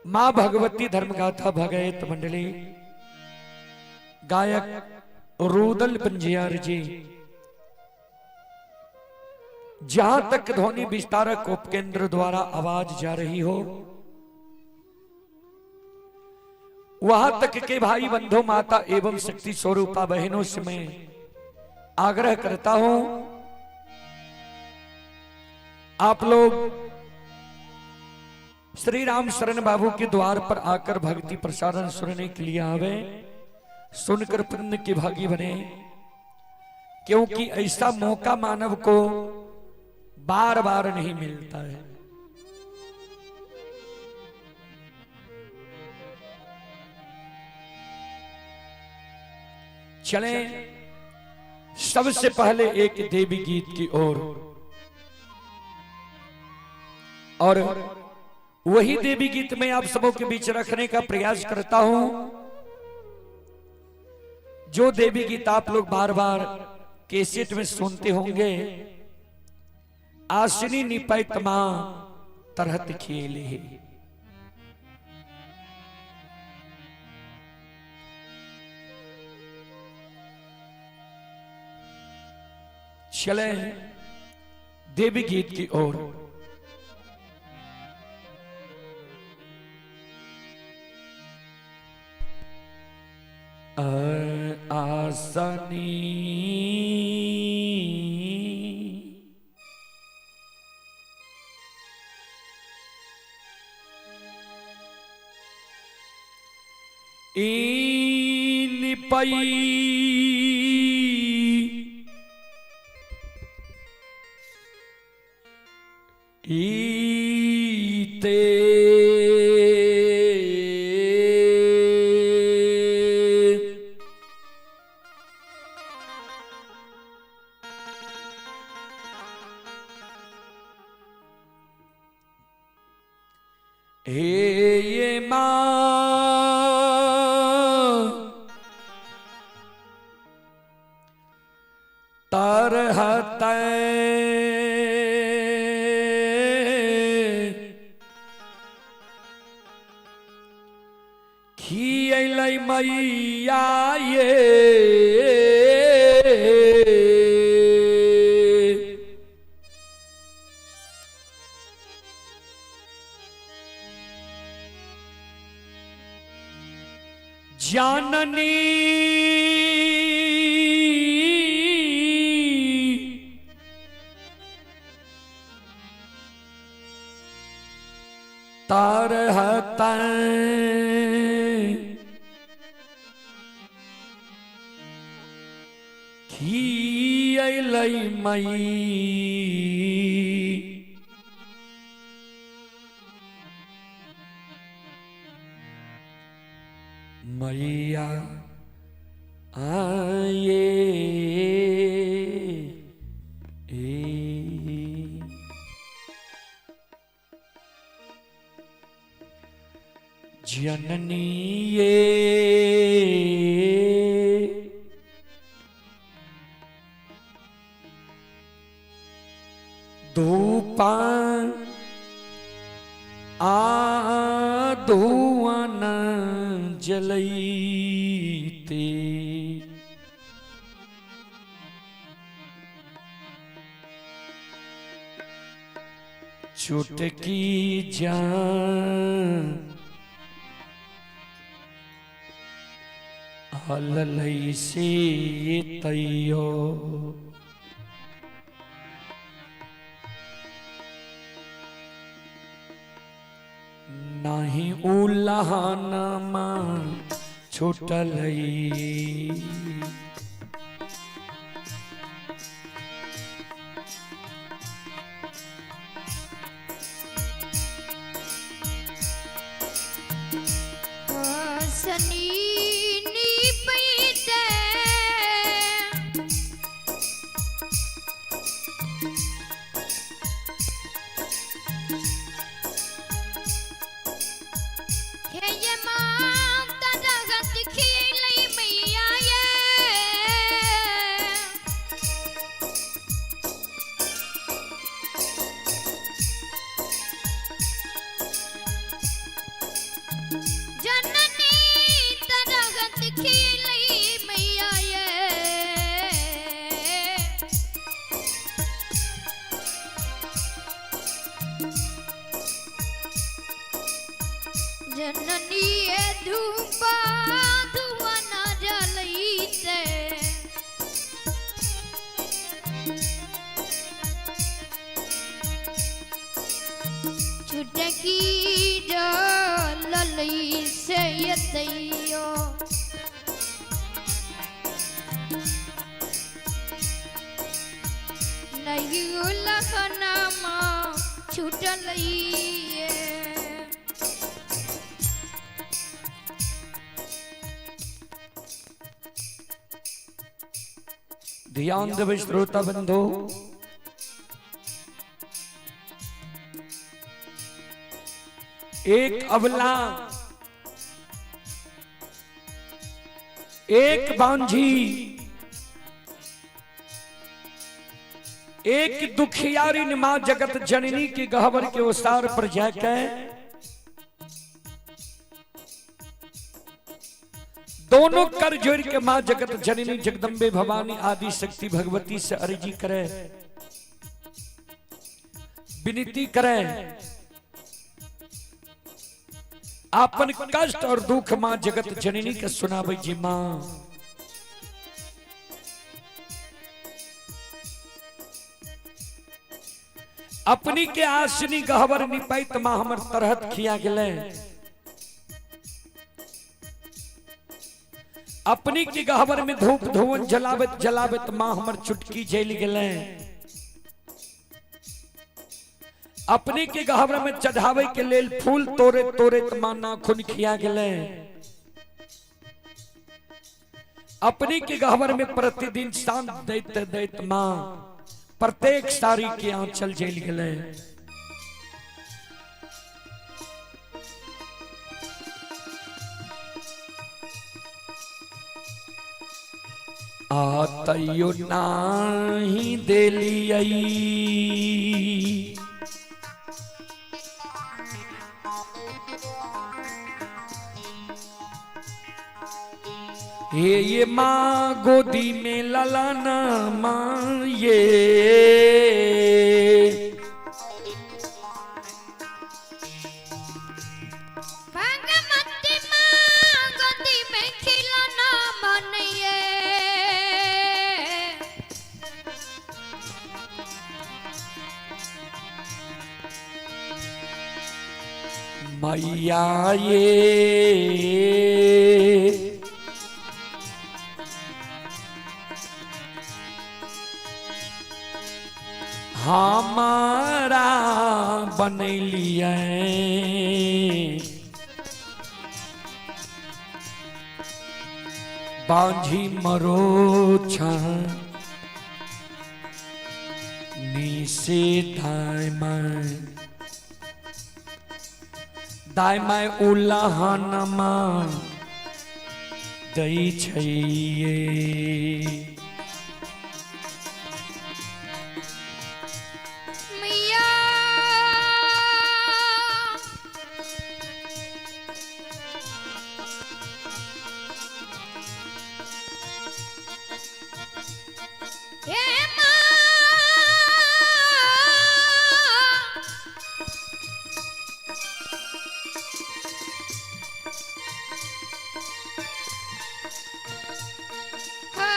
मां भगवती धर्मगाथा भगयत मंडली, गायक रूदल पंजियार जी। जहां तक ध्वनि विस्तारक उपकेंद्र द्वारा आवाज जा रही हो, वहां तक के भाई बंधु, माता एवं शक्ति स्वरूपा बहनों से मैं आग्रह करता हूं, आप लोग श्री राम शरण बाबू के द्वार पर आकर भक्ति प्रसारण सुनने के लिए आवे, सुनकर पुण्य के भागी बने, क्योंकि ऐसा मौका मानव को बार बार नहीं मिलता है। चलें सबसे पहले एक देवी गीत की ओर, और वही देवी गीत मैं आप सबों के बीच रखने का प्रयास करता हूं, जो देवी गीत आप लोग बार बार कैसेट में सुनते होंगे। आसिनी निपैत मां तरहत खेले। चले देवी गीत की ओर। आसनी निपई ईते हे ये मां तरहत खियलै मैया ये जाननी तरहत खियलै मई मैया आए। जननी ये धूपा आ धुआं न जलैते चुटकी जान हललई से तैयो नाही उलहनमा छूटलई। सनी निपैते हे ये मां तरहत खियलै मैया ये। खिलै मैया ये। जननी धूपा धुआ न जलैते। छुटकी जललै से यतैयो। नहीं लखनमा छुटलैये। ध्यान देवे श्रोता बंधु, एक अबला, एक बांझी, एक दुखियारी मां जगत जननी की गहवर के ओसार पर जाकर दोनों कर जोड़ के मां जगत जननी जगदम्बे भवानी आदि शक्ति भगवती से अर्जी करे, विनती करे, आपन कष्ट और दुख मां जगत जननी के सुनावे जी मां। अपनी के आसनी गहवर निपाइत मां हमर तरहत खिया गेले। अपनी के गहवर में धूप धुवन जलावत जलावत मां हमर चुटकी जल गेले। अपने के गहवर में चढ़ावे के लेल फूल तोड़े तोड़े मां नाखून खिया गेले। अपने के गहवर में प्रतिदिन शांत दैत दैत मां प्रत्येक साड़ी के आंचल जल गेले। आ तैयो नाही देलियै हे ये माँ गोदी में ललाना माँ ये। भगवती माँ गोदी में खिलौना मन ये। मैया ये हमारा बनैलियै बांझी मरोछा नीसे दाय माय दाय माय उलहनमा दै छैये। मैया हे माँ हाँ।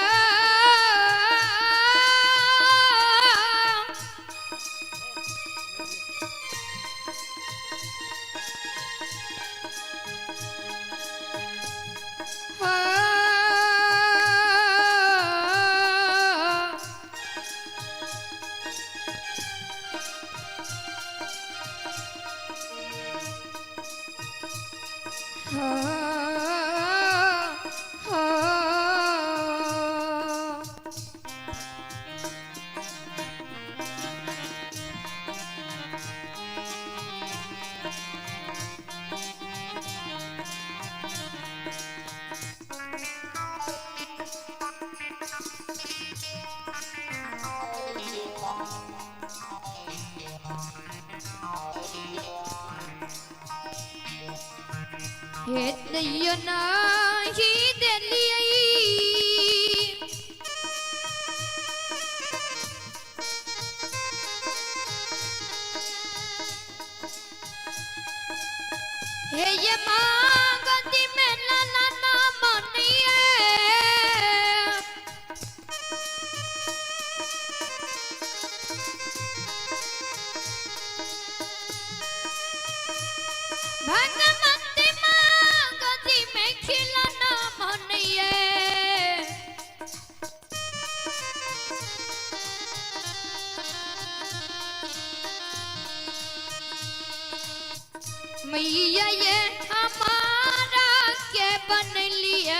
हाँ। हाँ, हाँ। हे दैयो नाही देलियै। हे ये माँ गोदी में लाला ना मानिए। भगवती माँ गोदी में खिलौना मानिए। मैया ये हमारा के बन लिए।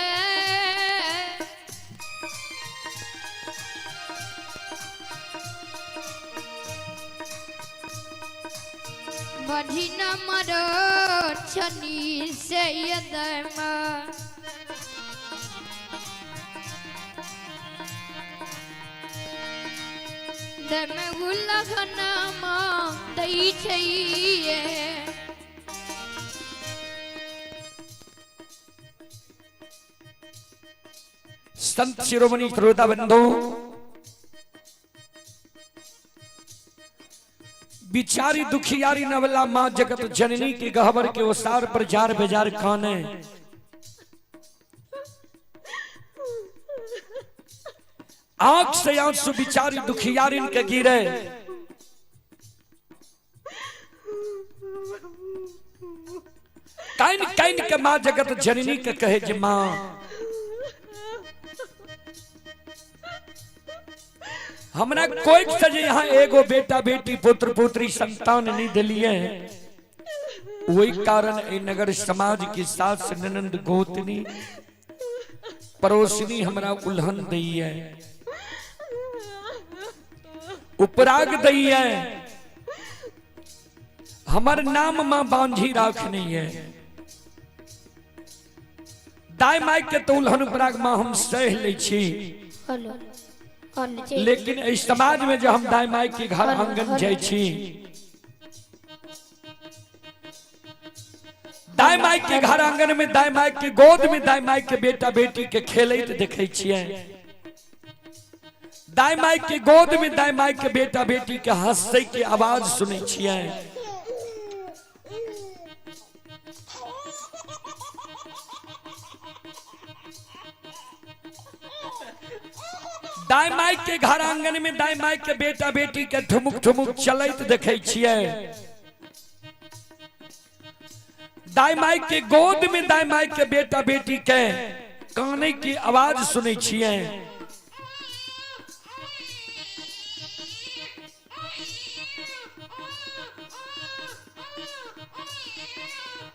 बढ़ी न मरो छनी से यदमा। दम उलहना दै छैये। संत शिरोमणि श्रोता बंधु, बिचारी दुखियारी नवला माँ जगत जननी के गहबर के ओसार पर जार बेजार खाने, आंख से आंसू बिचारी दुखियारी के गिरे। काइन काइन के माँ जगत जननी के कहे जे माँ हमरा कोई से जे यहाँ एगो बेटा बेटी पुत्र पुत्री संतान नहीं दिलिए, वही कारण ए नगर समाज की सास ननंद गोतनी पड़ोसनी हमरा उल्हन दी है, उपराग दी है, हमर नाम मां बांझी राखनी है। दाई माई के तो उल्हन उपराग मां हम सह लै छी, हेलो हेलो। लेकिन इस समाज में जो हम दाई माई के घर आंगन जाय छी, दाई माई के घर आंगन में दाई माई के गोद में दाई माई के बेटा बेटी के खेलैत देखै छियै, दाई माई के गोद में दाई माई के बेटा बेटी के हंसै के आवाज सुनै छियै। दाई माई के घर आंगन में दाई माई के बेटा बेटी के ठुमुक ठुमुक चलैत देखै छियै, दाई माई के गोद में दाई माई के बेटा बेटी के काने की आवाज सुनै छियै।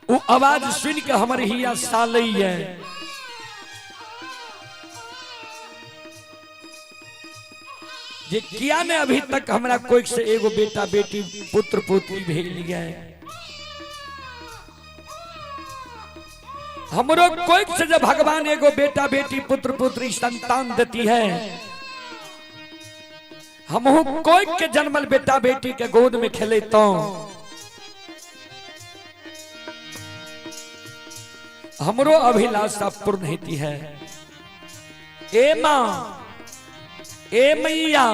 वो आवाज सुन के हमर हिया सालैया जे किया ने अभी तक हमरा कोई से एगो बेटा बेटी पुत्र पुत्री भेल है, हमरो कोई से जब भगवान एगो बेटा बेटी पुत्र पुत्री संतान देती है, हमहू कोई के जन्मल बेटा बेटी के गोद में खेले तो हमरो अभिलाषा पूर्ण होती है। ए मां, ए मैया,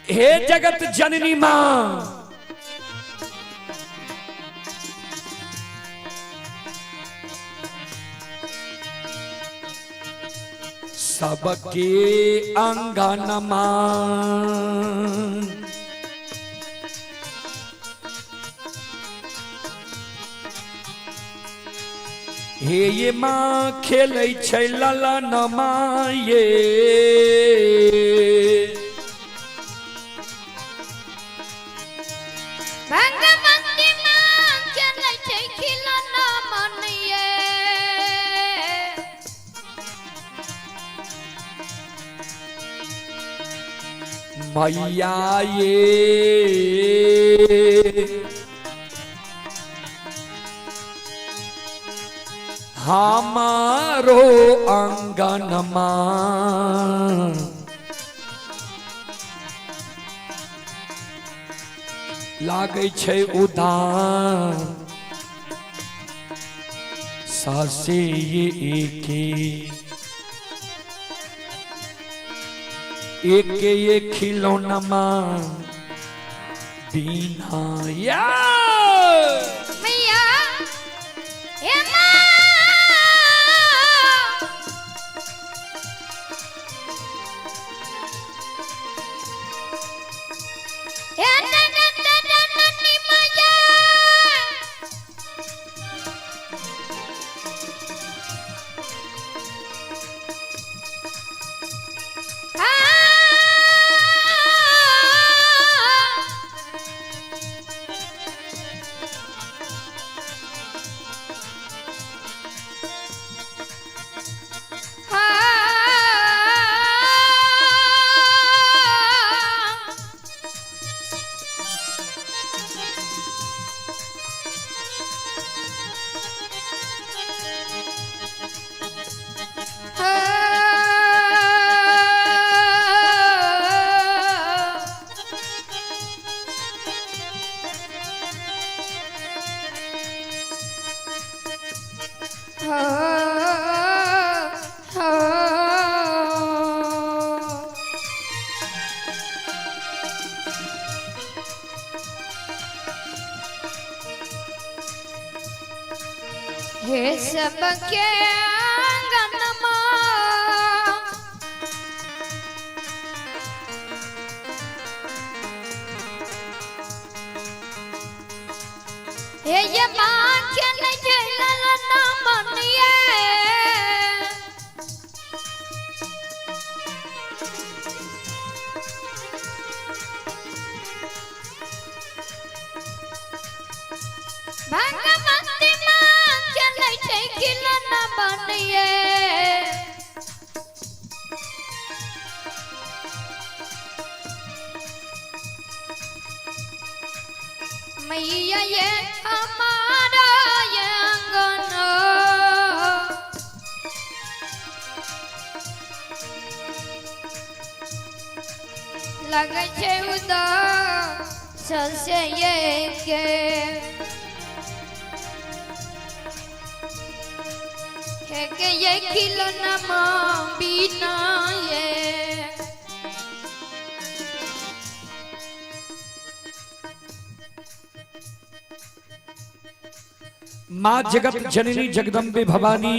हे जगत जननी मां, सबके अंगनमा हे ये माँ खेलै छै ललनमा ये, भगवती माँ खेलै छै खिलौना मन ये। मैया ये हमारो अंगनमा लागै छै उदान, सासे ये एके एके ये खिलौना माँ बिना या मैया हे माँ हे नन नन ननी मैया हाँ हाँ हे सबके आंगनमा हे ये माँ के नहीं ललना मनिए भगवती माँ चलै छै खिलौना बनिए मैया ये हमारा ये आंगन लगै छै उदास से ये के है के ये खिलौना माँ बिना ये माँ जगत जननी जगदम्बे भवानी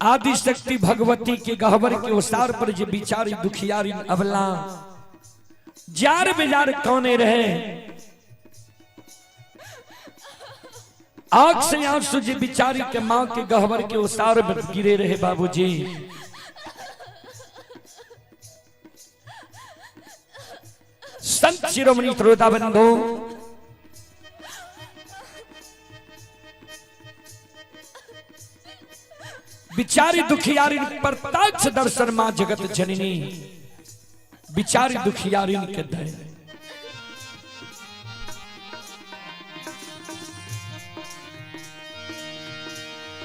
आदि शक्ति भगवती के गहवर के ओसार पर जे बिचारी दुखियारी अबला जार बेजार कौने रहे आंख से आंसू जे बिचारी के माँ के गहवर के ओसार पर गिरे रहे बाबूजी। संत शिरोमणि श्रोता बंधु, बिचारी दुखियारी प्रत्यक्ष दर्शन मां जगत जननी बिचारी दुखियारी के दे।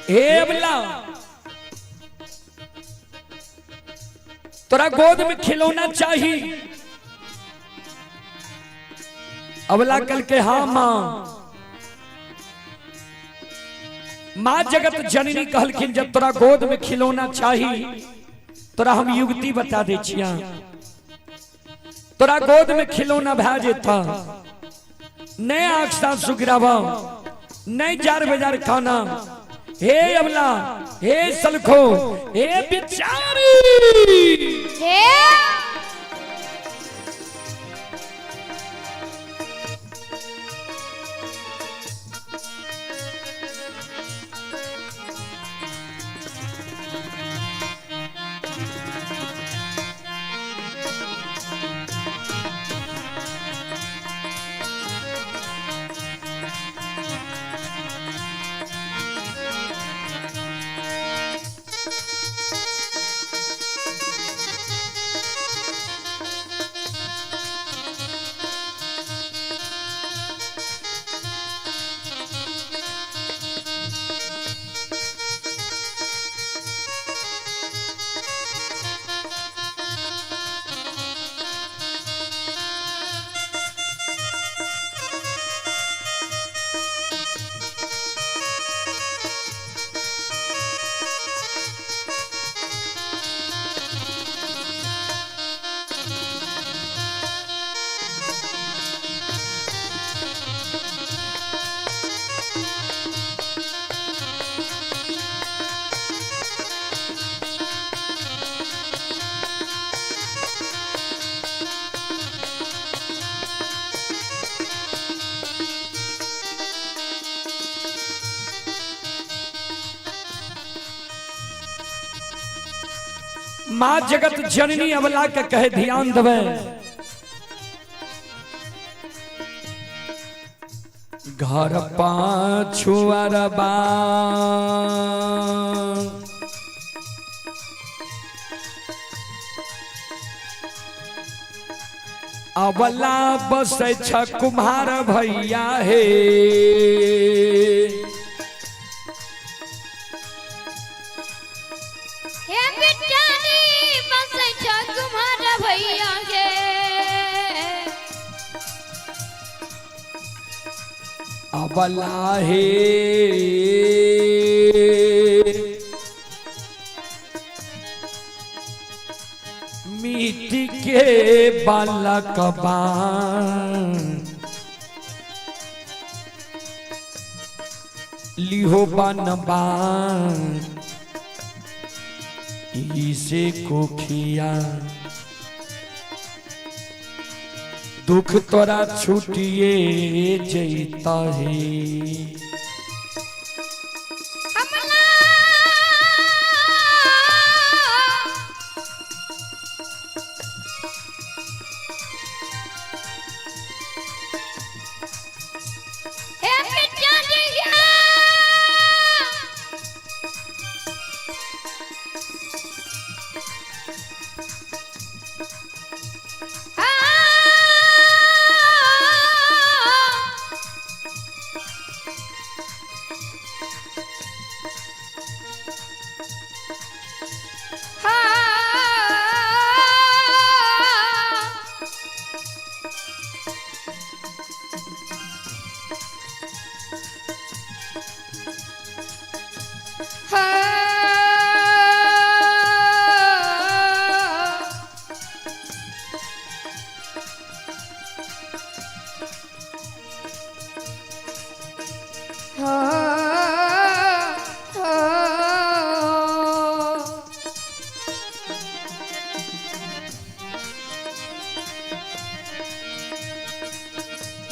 हे अबला, तोरा गोद में खिलौना चाहिए। अबला कल के हाँ मां, मां जगत जननी कहलखिन जब तोरा गोद में खिलौना चाहिए तोरा हम युक्ति बता दे छिया, तोरा गोद में खिलौना भा जेता, नए आंख सासु गिरावा, नए जार बाजार खाना। हे अबला, हे सलखो, हे बिचारी, हे माँ जगत जननी अबला के कहे ध्यान देवे। घर पाछू अरबा अबला बसै छ कुम्हार भैया हे। हे बिटानी बसै छ कुम्हार भैया के। अबला हे मिट्टी के बालक लिहो बनबान इसे कोखिया दुख तोरा छुटिए जैता है। हमला हे बिटानी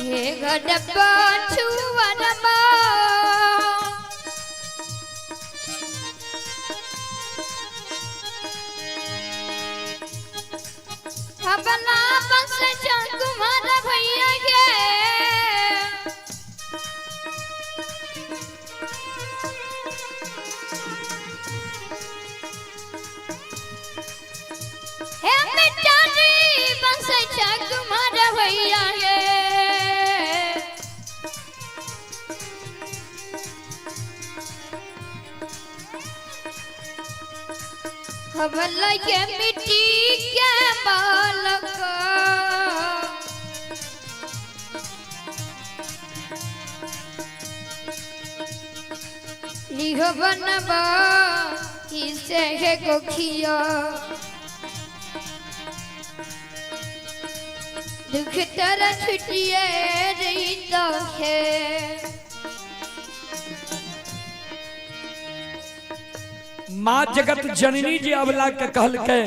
हे गडप्पा छुवनमा अपना बस कुमार भैया के। हे मिटानी बस कुमार भैया के। हमला के मिट्टी के बालक लिह बनबा इसे है गोखिया दुख तर छुटिए रही तो है। माँ जगत जननी जी अबला के कहलकै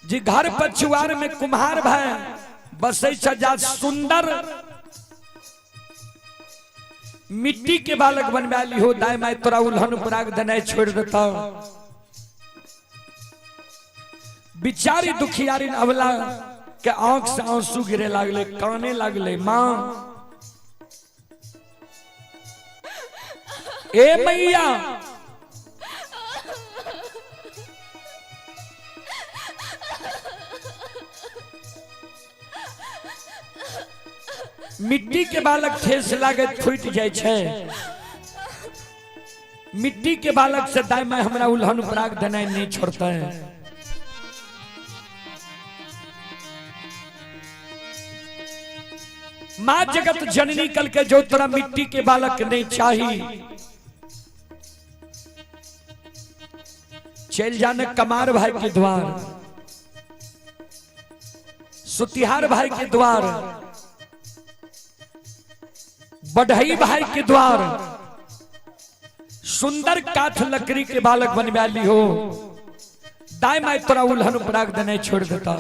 जी घर पछुआर में कुम्हार भाई बसै छ जा सुंदर मिट्टी के बालक बनवा ली हो दाय माय तोरा उल्हन पराग देनाय छोड़ देता। बिचारी दुखियारी अबला के आंख से आंसू गिरे लागले, काने लागले। मां ए मैया मिट्टी के बालक ठेस लागे फूट जाय छै। मिट्टी के बालक से दाय माय हमरा उल्हन पराग देनाय नहीं छोड़ता है। मां जगत जननी कल के जो तोरा मिट्टी के बालक नहीं चाहिए चल जाने कमार भाई के द्वार, सुतिहार भाई के द्वार, बढ़ई भाई के द्वार, सुंदर काठ लकड़ी के बालक बनवा ली हो दाय माय तोरा उल्हन पराग देने छोड़ देता।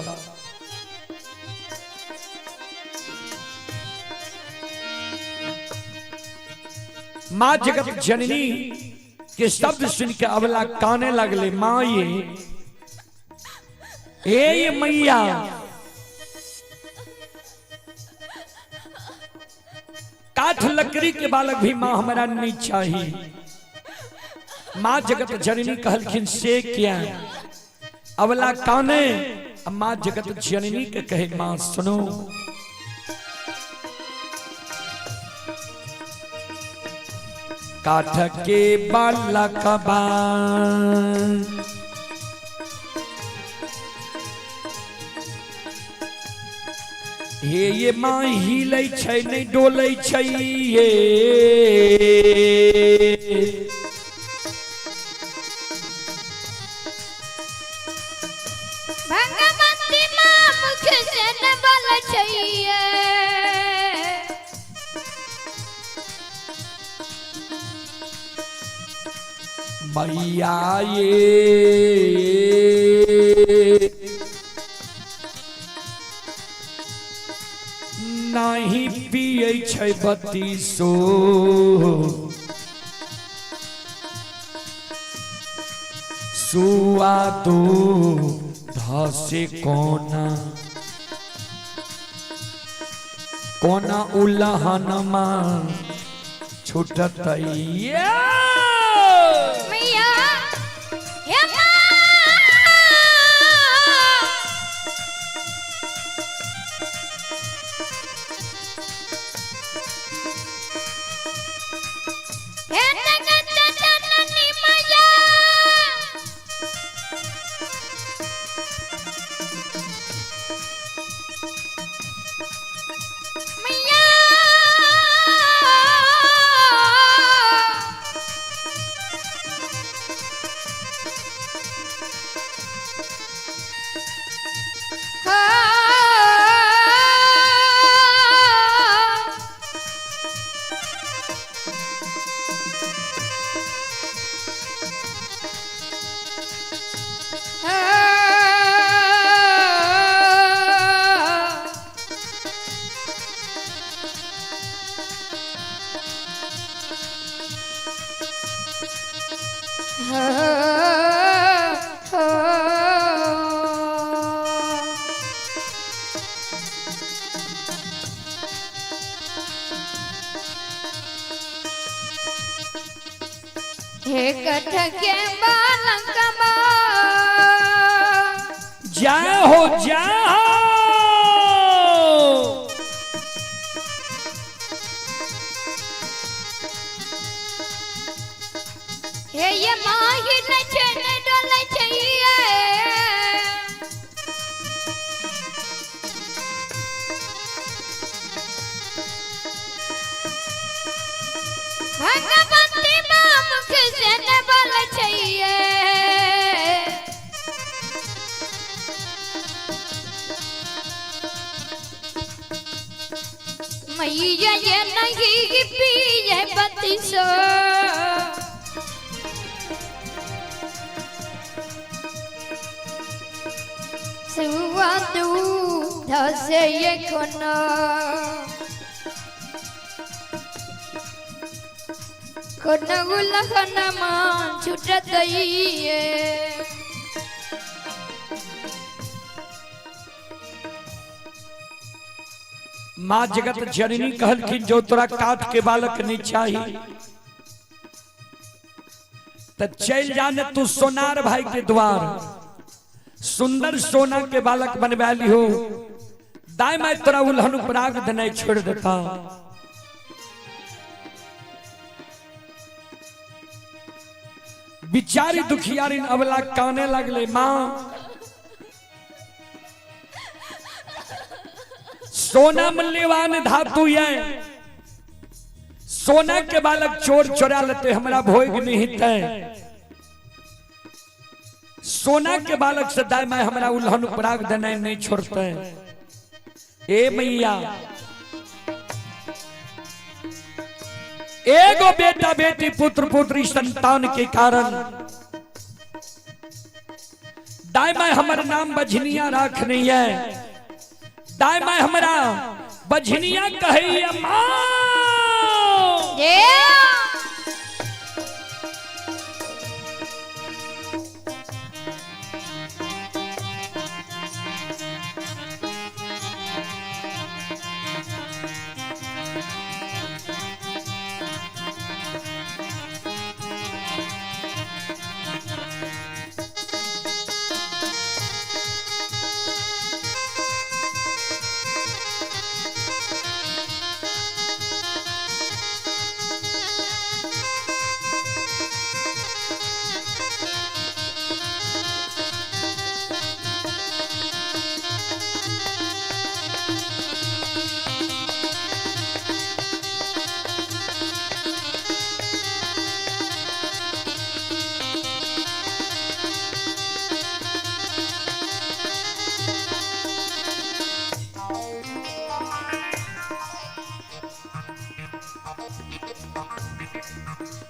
मां जगत जननी के शब्द सुन के अबला काने लगले, माँ ये ए ये मैया, काठ लकड़ी के बालक भी माँ हमारा नहीं चाहिए। माँ जगत जननी कहलखिन से क्या? अबला काने, माँ जगत जननी के कहे माँ सुनो, काठ के बालक बा हे ये माँ हिलै छै नहि डोलै छै ये, भगवती माँ मुख से न बोलै छैये। मैया ये नहीं पियै छै बत्तीसो, सुआ दो धसे कोना कोना उलहनमा छूटतै। मैया हे माँ, हे जगत जननी मैया, मैया हो। हे कठ के बालक बा, जय हो जय हो। हे ये माही न छै न डोलै छैये। भगवती माँ मुख से न बोलै छैये। मैया ये नहीं पिए बत्तीसो, सुआ दूध से ये कोना कोना उलहन मान छूटत ये। माँ जगत जननी कहलखिन जो तोरा काठ के बालक नहीं चाहिए तो चल जाने तू सोनार भाई के द्वार, सुंदर सोना के बालक बनवा लिहो, दाई माई तोरा उल्हन उपराग देने छोड़ देता। बिचारी दुखियारी अबला काने लगले, माँ सोना मूल्यवान धातु है, सोना के बालक चोर चोरा लेते हमरा भोग नहीं है, सोना के बालक से दाई माई हमरा उल्हन उपराग देने नहीं छोड़ते। ए मैया एगो बेटा बेटी पुत्र पुत्री संतान के कारण दाई माई हमर नाम बझनिया राख नहीं है, दाई माई हमरा बझनिया कहे माँ। ये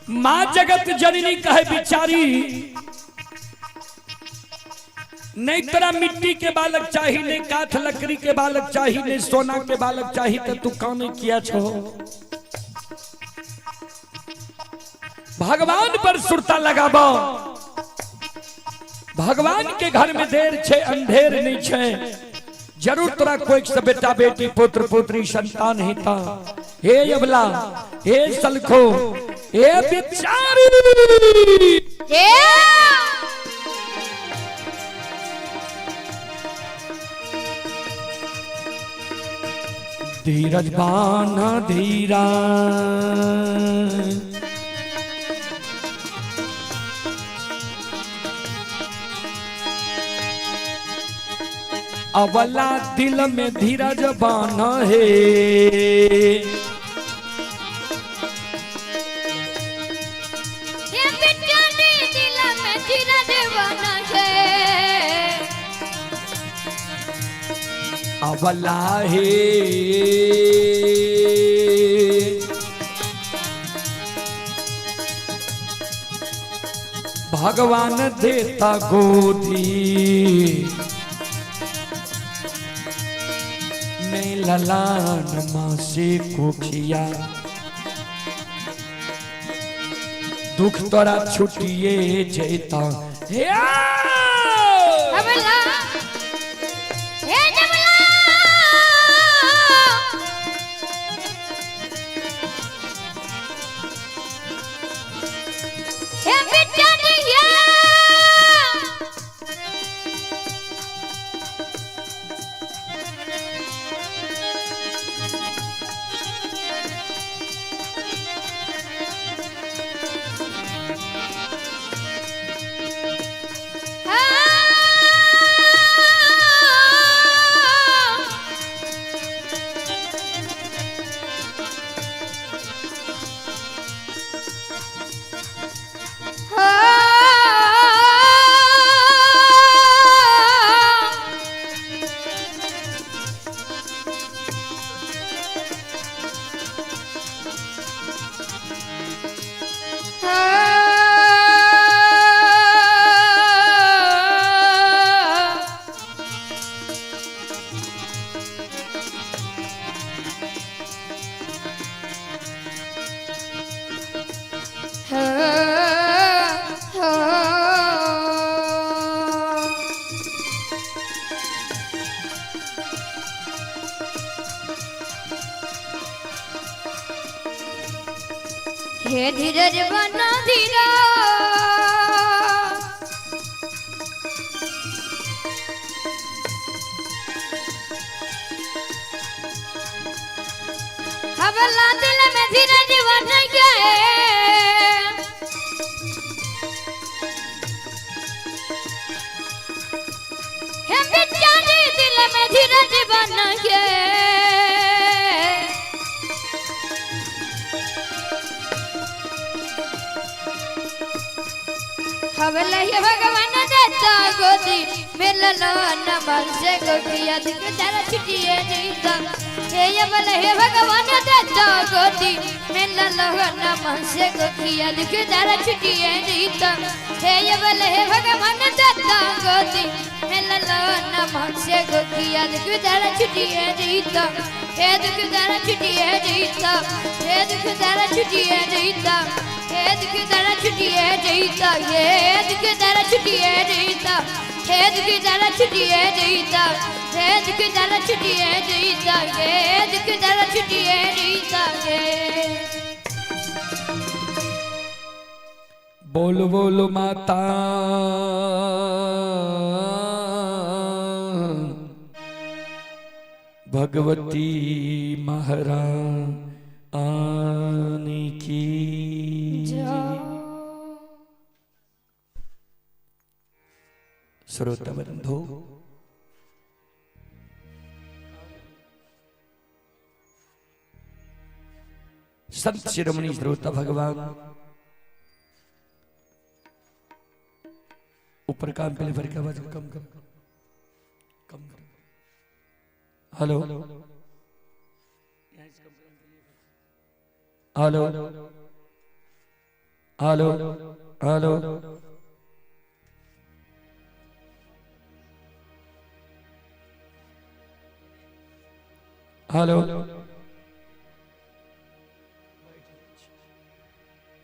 माँ जगत जननी कहे बिचारी, नहीं तोरा मिट्टी के बालक चाही, नहीं काठ लकड़ी के बालक चाही, नहीं सोना के बालक चाही, तो तू काने किया छो? भगवान पर सुरता लगाबो। भगवान के घर में देर छे अंधेर नहीं छे। जरूर तोरा कोई से बेटा बेटी पुत्र पुत्री संतान हेता। हे अबला, हे सलखो, हे बिचारी, धीरज बान धीरा, अवला दिल में धीरज बान है। दिल में धीरज बान है। अवला है भगवान देता गोदी में ललान माँ से कोखिया, दुख तोरा छुटिए जेता। हे अबला, हे जबला, हे बिचारिया, हे धीरज बना धीरा, हवला दिल में धीरज बन गए। हे बेचारे दिल में धीरज बन गए। हवला हे भगवान देता गोदी में ललन मन से गोपिया दुख तारा छुटिए जीता। हे अबला हे भगवान देता गोदी में ललन मन से गोपिया दुख तारा छुटिए जीता। हे अबला हे भगवान देता गोदी में ललन मन से गोपिया दुख तारा छुटिए जीता। हे दुख तारा छुटिए जीता, हे दुख तारा छुटिए जीता, हे दुख तारा छुटिए जीता, हे दुख तारा छुटिए जीता, हे दुख तारा छुटिए जीता, हे दुख तारा छुटिए जीता, हे दुख तारा छुटिए जीता। बोल बोल माता भगवती महारानी की जय। श्रोता बंधु, संत शिरोमणि श्रोता भगवान ऊपर का पहले भर के आवाज कम कम कम कम। Hello hello, Hello hello. Hello.